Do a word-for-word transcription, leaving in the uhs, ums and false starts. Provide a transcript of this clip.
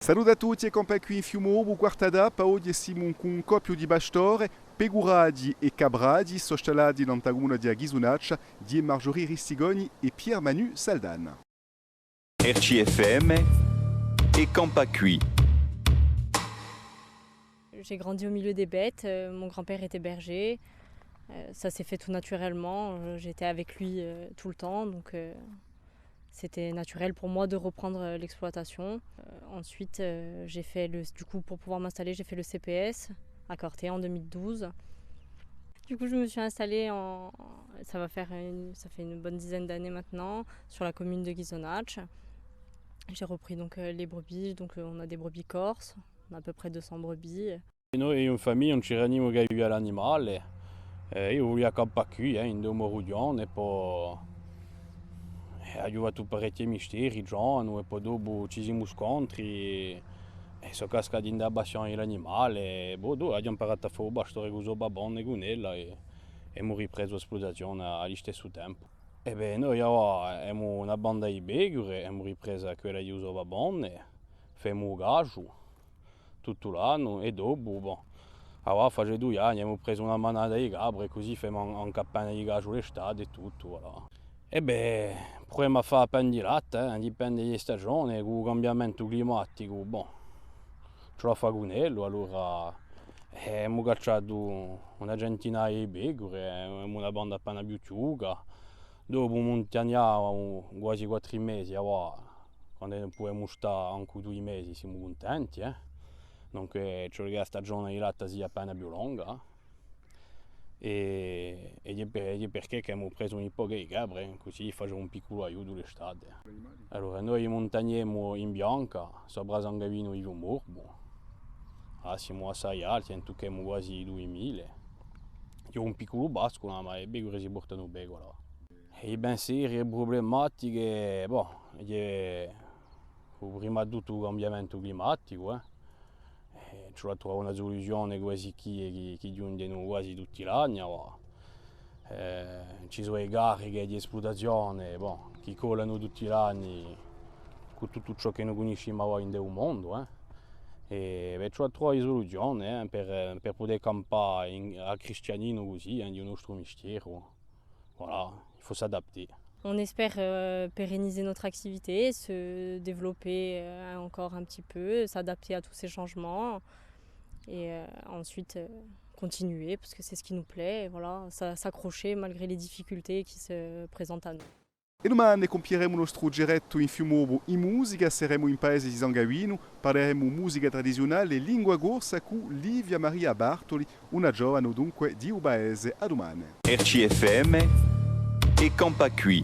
Salute à tutti è campà quì in Fiumorbu, quarta tappa, oghje simu cù un coppiu di pastori, pecuraghji è capraghji, sò stallati nant'à a cumuna di a Ghisunaccia, di Marjorie Ristigoni è Pierre Manu Saldana. R C F M, è campà quì. J'ai grandi au milieu des bêtes, euh, mon grand-père était berger, euh, ça s'est fait tout naturellement, euh, j'étais avec lui, euh, tout le temps, donc, euh, c'était naturel pour moi de reprendre, euh, l'exploitation. Euh, ensuite, euh, j'ai fait le, du coup, pour pouvoir m'installer, j'ai fait le C P S à Corte en deux mille douze. Du coup, je me suis installée en, ça va faire une, ça fait une bonne dizaine d'années maintenant, sur la commune de Ghisonaccia. J'ai repris donc, euh, les brebis, donc, euh, on a des brebis corses, on a à peu près deux cents brebis. Noi in famiglia ùn c'era nimu chì avia l'animale. Eh, eiu vulia campà quì, eh, ind'u mo rughjone, è po, eh, aghju fattu parechji misteri, ghjovanu, è po dopu ci simu scontri, è sò cascatu ind'a passione di l'animale, è, bò, dopu aghju amparatu à fà u pastore cù so babbone, cun ella, è, è emu ripresu a splutazione à, à listessu tempu. È bè, noi avà emu una banda di pecure, emu ripresa quella di u so babbone, femu u casgiu tuttu l'annu, è dopu, bò, avà face dui anni, emu presu una manata di capre, è cusì femu an-, ancu appena di casgiu l'estate è tuttu, voilà. È bè, pruvemu à fà appena di latte, eh, dipende di e stagione, cù u cambiamentu climaticu, bò, ci vole à fà cun ellu, allora, eh, emu cacciatu una centinaia di pecure, eh, emu una banda appena più chjuca, dopu muntagnamu quasi quattru mesi, avà, quandu pudemu stà ancu dui mesi, simu cuntenti, eh. Dunque, ci vole chì a stagione di latte sia appena più longa. È, è hè per-, hè perchè chì emu presu un pocu di capre, cusì facemu un picculu aiutu l'estate. Allora, noi muntagnemu in Bianca, sopra San Gavinu di Fiumorbu. Ah, simu assai alti, ne tucchemu quasi duimila. Hè un picculu pasculu, ma e pecure si portanu bè quallà. È i pensieri è e prublematiche, bò, hè prima di tuttu u cambiamentu climaticu, eh. Eh, ci vole à truvà una suluzione quasi chì, chì, chì ghjunghjenu quasi tutti l'anni, avà. Eh, ci sò e cariche di splutazione, bò, chì collanu tutti l'anni cù tuttu ciò chì no cunniscimu avà ind'u mondu, eh. È, bè, ci vole à truvà e suluzione, eh, per, per pudè campà in, à cristianinu cusì, eh, di u nostru mistieru. Voilà, il faut s'adapter. On espère, euh, pérenniser notre activité, se développer, euh, encore un petit peu, s'adapter à tous ces changements et, euh, ensuite, euh, continuer parce que c'est ce qui nous plaît, et voilà, s'a-, s'accrocher malgré les difficultés qui se présentent à nous. È dumane cumpieremu u nostru girettu in Fiumorbu in musica, seremu in paese di San Gavinu, parleremu musica tradiziunale è lingua corsa cù Livia Maria Bartoli, una giovana dunque di u paese. À dumane. R C F M, è campà quì.